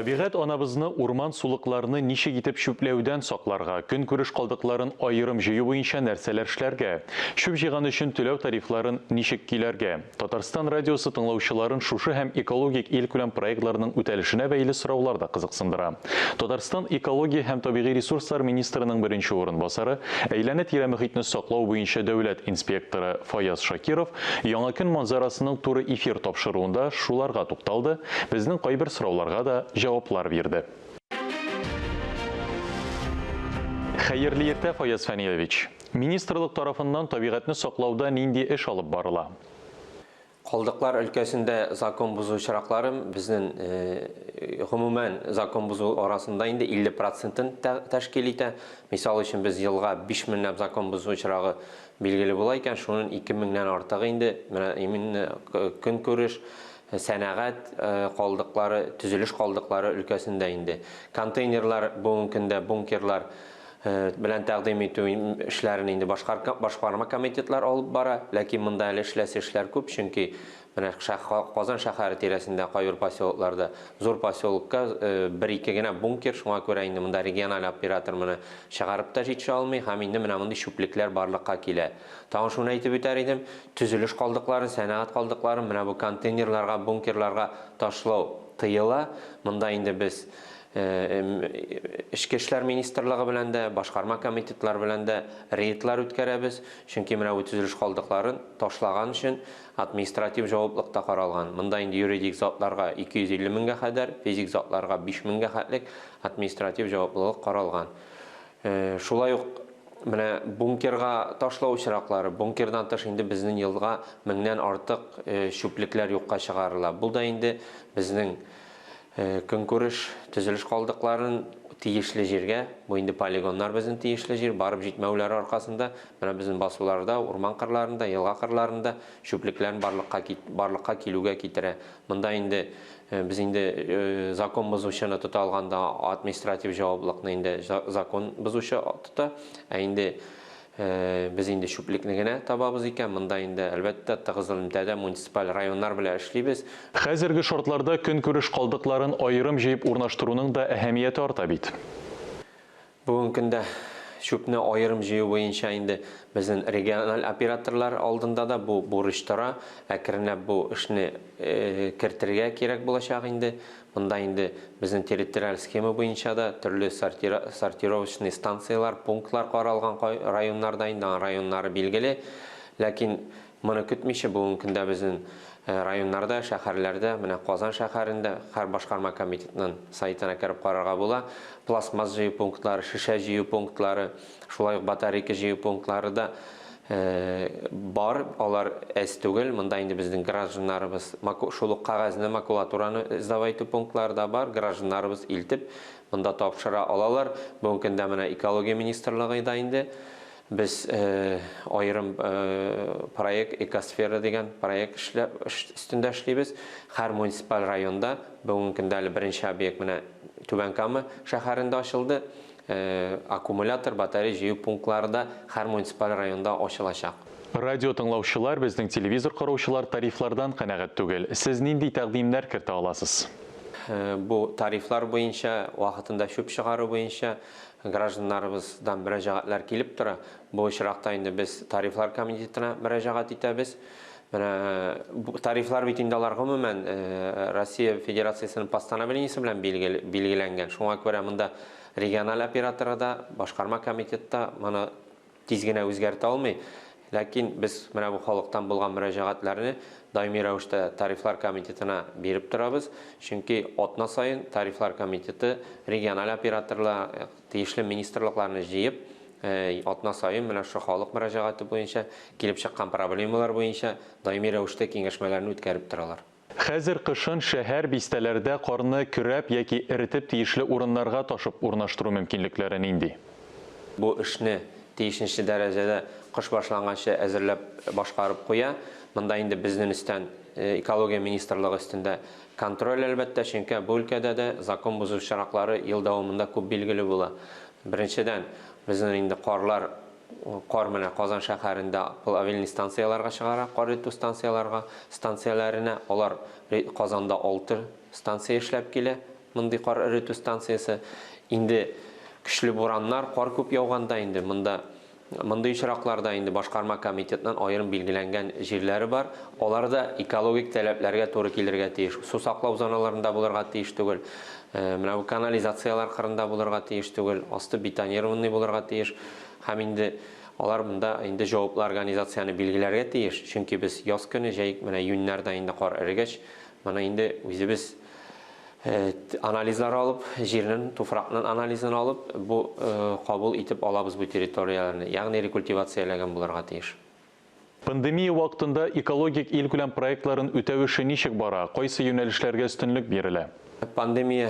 Табигать анабызны урман-сулыкларны ничек итеп чүпләүдән сакларга, көнкүреш калдыкларын аерым җыю буенча нәрсәләр эшләргә, чүп җыйган өчен түләү тарифларын ничек көйләргә? Татарстан радиосы тыңлаучыларын шушы һәм экологик илкүләм проектларның үтәлешенә бәйле сораулар да кызыксындыра. Татарстан экология һәм табигый ресурслар министрының беренче урынбасары, әйләнә-тирә мохитне саклау буенча дәүләт инспекторы Фаяз Шакиров Яңа көн манзарасының туры эфир тапшыруында шуларга тукталды, безнең кайбер сорауларга да җаваплар бирде. Хәерле иртә, Фаяз Фәнилович! Министрлык тарафыннан табигатьне саклауда нинди эш алып барыла? Калдыклар өлкәсендә закон бозу очраклары безнең гомумән закон бозу арасында инде 50 процентын тәшкил итә. Мисал өчен, без елга 5 меңләп закон бозу очрагы билгеле була икән, шунын 2 меңнән артыгы инде менә именно көнкүреш, сәнәгать калдыклары, төзелеш калдыклары өлкәсендә инде. Контейнерлар бүгенге көндә бункерлар белән тәкъдим итү эшләрен инде башкарма комитетлар алып бара. Ләкин монда әле эшләсе эшләр күп, чөнки менә Казан шәһәре тирәсендә кайбер поселокларда зур поселокка бер-ике генә бункер, шуңа күрә инде монда региональ оператор моны чыгарып та җитешә алмый һәм инде менә мондый чүплекләр барлыкка килә. Тагын шуны әйтеп үтәр идем, төзелеш калдыкларын, сәнәгать калдыкларын менә бу контейнерларга, бункерларга ташлау тыела. Монда инде без Эчке эшләр министрлыгы белән дә, башкарма комитетлар белән дә рейдлар үткәрәбез, чөнки менә бу төзелеш калдыкларын ташлаган өчен административ җаваплык та каралган. Монда инде юридик затларга 250 меңгә кадәр, физик затларга 5 меңгә хәтлек административ җаваплылык каралган. Шулай ук менә бункерга ташлау очраклары, бункердан тыш инде безнең елга меңнән артык чүплекләр юкка чыгарыла. Бу да инде безнең Көнкүреш төзелеш калдыкларын тиешле җиргә, бу инде полигоннар безнең тиешле җир, барып җитмәүләре аркасында, менә безнең басуларда, урман кырларында, елга кырларында чүплекләрне барлыкка барлыкка килүгә китерә. Монда инде без инде закон бозучыны тота алганда административ җаваплыкны инде закон бозучы тота, ә инде Без инде чүплекне генә табабыз икән, монда инде, әлбәттә, тыгыз элемтәдә муниципаль районнар белән эшлибез. Хәзерге шартларда көнкүреш калдыкларын аерым җыеп урнаштыруның да әһәмияте арта бит. Бүгенге көндә чүпне аерым җыю буенча инде безнең региональ операторлар алдында да бу бурыч тора. Әкренләп бу эшне кертергә кирәк булачак инде. Монда инде безнең территориаль схема буенча да төрле сортировочный станцияләр, пунктлар каралган районнарда инде, аның районнары билгеле. Ләкин моны көтмичә, бүгенге көндә безнең районнарда, шәһәрләрдә, менә Казан шәһәрендә һәр башкарма комитетның сайтына кереп карарга була, пластмасс җыю пунктлары, шешә җыю пунктлары, шулай ук батарейка җыю пунктлары да Бар, алар әз түгел. Монда инде безнең гражданнарыбыз шул ук кәгазьне, макулатураны сдавать итү пунктлары да бар. Гражданнарыбыз илтеп, монда тапшыра алалар. Бүгенге көндә менә экология министрлыгы да инде без аерым проект Экосфера дигән проект эшләп өстендә эшлибез. Һәр муниципаль районда бүгенге көндә әле беренче объект менә Түбән Кама шәһәрендә ачылды. Аккумулятор, батарея җыю пунктлары да һәр муниципаль районда ачылачак. Радио тыңлаучылар, безнең телевизор караучылар тарифлардан канәгать түгел. Сез нинди тәкъдимнәр кертә аласыз? Бу тарифлар буенча, вакытында чүп чыгару буенча гражданнарыбыздан мөрәҗәгатьләр килеп тора. Бу очракта инде без тарифлар комитетына мөрәҗәгать итәбез. Менә тарифлар бит инде алар гомумән Россия Федерациясенең постановлениесе белән билгеләнгән. Шуңа күрә монда региональ операторы да, башкарма комитет та моны тиз генә үзгәртә алмый. Ләкин без менә бу халыктан булган мөрәҗәгатьләрне даими рәвештә тарифлар комитетына биреп торабыз. Чөнки атна саен тарифлар комитеты региональ операторлар, тиешле министрлыкларны җыеп, атна саен менә шушы халык мөрәҗәгате буенча, килеп чыккан проблемалар буенча даими рәвештә киңәшмәләрне үткәреп торалар. Хәзер кышын шәһәр, бистәләрдә карны көрәп яки эретеп тиешле урыннарга ташып урнаштыру мөмкинлекләре нинди? Бу эшне тиешенче дәрәҗәдә кыш башланганчы әзерләп, башкарып куя. Монда инде безнен өстән, экология министрлыгы өстендә контроль, әлбәттә, чөнки бу өлкәдә дә закон бозу очраклары ел дәвамында күп билгеле була. Беренчедән, безнең инде карлар, кар менә Казан шәһәрендә плавильный станцияләргә чыгара, кар эретү станцияләргә, станцияләренә. Алар Казанда алты станция эшләп килә. мондый кар эретү станциясе. Инде көчле бураннар, кар күп яуганда инде монда мондый очракларда инде башкарма комитетның аерым билгеләнгән җирләре бар. Алар да экологик таләпләргә туры килергә тиеш. Су саклау зоналарында булырга тиеш түгел. Менә бу канализацияләр кырында булырга тиеш түгел. Асты бетонированный булырга тиеш. Һәм инде алар монда инде җаваплы организацияне билгеләргә тиеш. Чөнки без яз көне, җәй, менә июньнәрдә инде кар эрегәч, моны инде үзебез анализлар алып, җирнең, туфракның анализын алып, бу кабул итеп алабыз бу территорияләрне, ягъни рекультивацияләгән булырга тиеш. Пандемия вакытында экологик илкүләм проектларын үтәү эше ничек бара, кайсы юнәлешләргә өстенлек бирелә? Пандемия,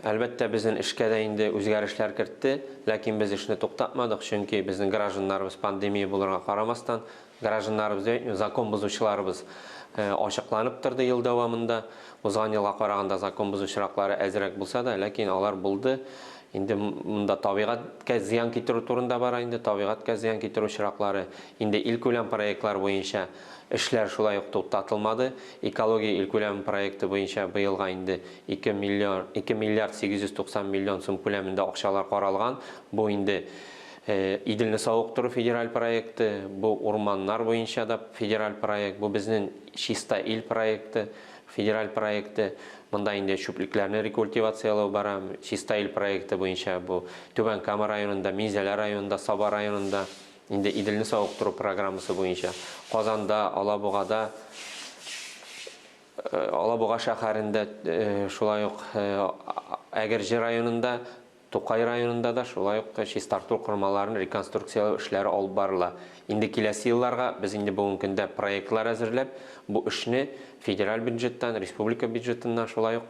әлбәттә, безнең эшкә дә инде үзгәрешләр кертте, ләкин без эшне туктатмадык, чөнки безнең гражданнарыбыз пандемия булырга карамастан, Гражданнарыбыз дип әйтмим, закон бозучыларыбыз ачыкланып торды ел дәвамында. Узган елга караганда закон бозу очраклары әзрәк булса да, ләкин алар булды. Инде монда табигатькә зыян китерү турында бара инде, табигатькә зыян китерү очраклары. Инде илкүләм проектлар буенча эшләр шулай ук туктатылмады. Экология илкүләм проекты буенча быелга инде 2 миллион, 2 миллиард 890 миллион сум күләмендә акчалар каралган. Бу инде Иделне савыктыру федераль проекты, бу урманнар буенча да федераль проект, бу безнең Чиста ил проекты, федераль проекты. Монда инде чүплекләрне рекультивацияләү бара. Чиста ил проекты буенча бу Түбән Кама районында, Минзәлә районында, Саба районында инде Иделне савыктыру программасы буенча Казанда, Алабугада, Алабуга шәһәрендә, шулай ук Әгерҗе районында Тукай районында да шулай ук чистарту кормаларын реконструкцияләү эшләре алып барыла. Инде киләсе елларга без инде бүгенге көндә проектлар әзерләп, бу эшне федераль бюджеттан, республика бюджетыннан шулай ук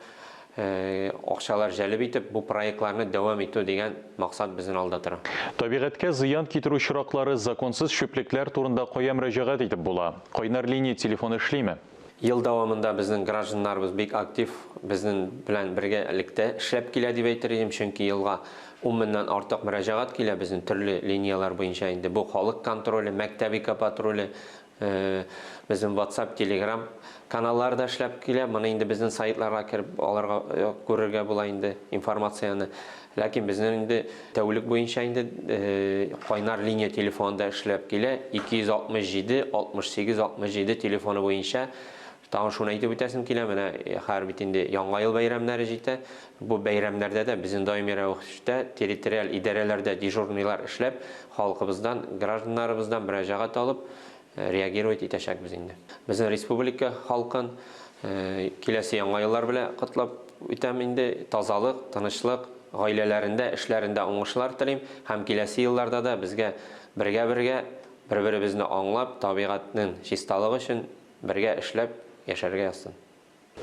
акчалар җәлеп итеп, бу проектларны дәвам итү дигән максат безнең алда тора. Табигатькә зыян китерү очраклары, законсыз чүплекләр турында кая мөрәҗәгать итеп була? Кайнар линия телефоны эшлиме? Ел дәвамында безнең гражданнарыбыз бик актив, безнең белән бергәлектә эшләп килә дип әйтер идем, чөнки елга ун меңнән артык мөрәҗәгать килә безнең төрле линияләр буенча инде. Бу халык контроле, мәктәп экопатруле, безнең WhatsApp, Telegram каналлары да эшләп килә. Моны инде безнең сайтларга кереп алырга, күрергә була инде информацияне. Ләкин безнең инде тәүлек буенча инде кайнар линия телефоны да эшләп килә. 267 68 67 телефоны буенча. Тагын шуны әйтеп үтәсем килә, менә хәзер бит инде Яңа ел бәйрәмнәре җитә. Бу бәйрәмнәрдә дә безнең даими рәвештә территориаль идарәләрдә дежурныйлар эшләп, халкыбыздан, гражданнарыбыздан мөрәҗәгать алып, реагировать итәчәкбез инде. Безнең республика халкын киләсе Яңа еллар белән котлап үтәм инде. Тазалык, тынычлык, гаиләләрендә, эшләрендә уңышлар телим һәм киләсе елларда да безгә бергә-бергә, бер-беребезне аңлап, табигатьнең чисталыгы өчен бергә эшләп яшәргә язсын.